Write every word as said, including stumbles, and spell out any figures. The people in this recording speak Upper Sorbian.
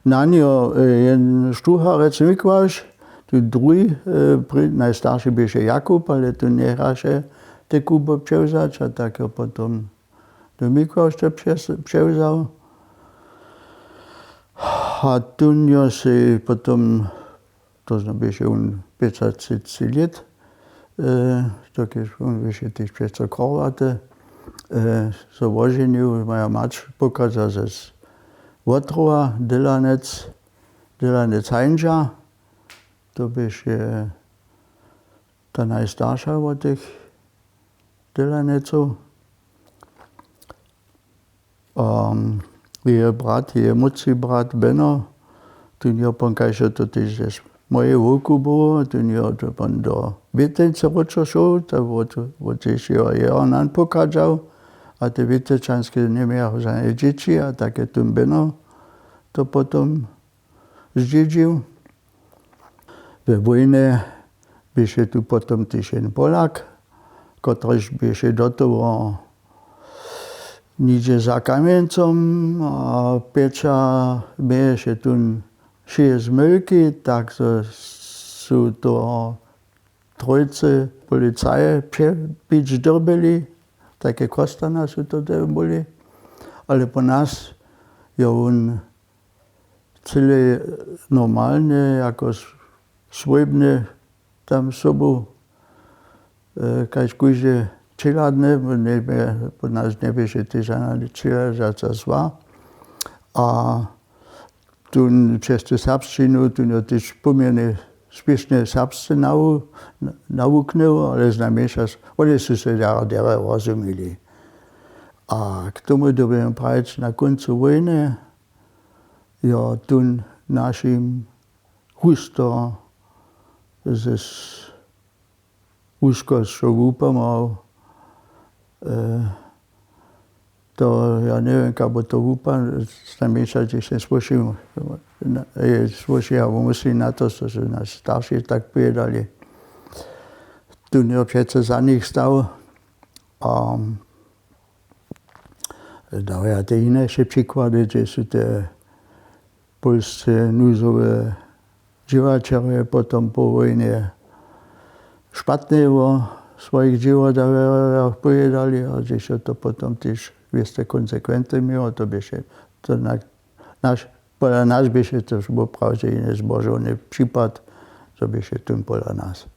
Na njeho jen štruharec Mikławš, tu druhi, najstarši běše Jakub, ale tu njechraše te kubo přewzać a tak jo potom tu Mikławš to přewzał. A tón jo sej potom, to znoběše wón pěcaćicy lět, dokelž wón běše tež přeco chorwaty, so woženił, moja mać pochadźa z wotrowa, dylanec, dylanec hańža, to běše ta najstarša wot tych dylanecow. Jeje brat, jeje młódši brat beno, tón jo pon kaž jo to tež z mojej wowku było, tón jo to pon do wětelce wróćo šoł, to wot tež jo jeho nan pochadźał. A te wětelčanske njemějachu žane dźěći a tak je tón beno to potom zdźědźił. We wójnje běše tu potom tež jen polak, kotryž běše do toho nihdźe za kamjencom a pjeća měješe tón šěje zmylki, tak zo su to trójcy policaje přepić dyrbyli. Tajke chostana su to te byli. Ale po nas jo wón cyle normalnje jako swójbnje tam sobu kaž kóždy přiladny, po nas njeběše tež žana přiležaca zła. A tón přez tu serbšćinu tón jo tež poměrnje spěšnje serbsce nawuknył, ale znajmjeńša wone su sej jara derje rozumili. A k tomu dyrbjemy prajić, na kóncu wójnje jo tón našim husto z wuskosćow wupomhał. To ja njewěm kak by to wupadło, znajmjeńša hdźež sym słyšił, słyšił abo myslił na to, zo su nas starši tak powědali. Tón jo přeco za nich stał. A dał ja te hinaše přikłady, hdźež su te pólsce nuzowe dźěłaćerje potom po wójnje špatne wo swojich dźěłodawjerjach powědali a hdźež jo to potom tež wěste konsekwenty měło, to běše to na naš pola nas běše to woprawdźe jene zbožowny připad, zo běše tón pola nas.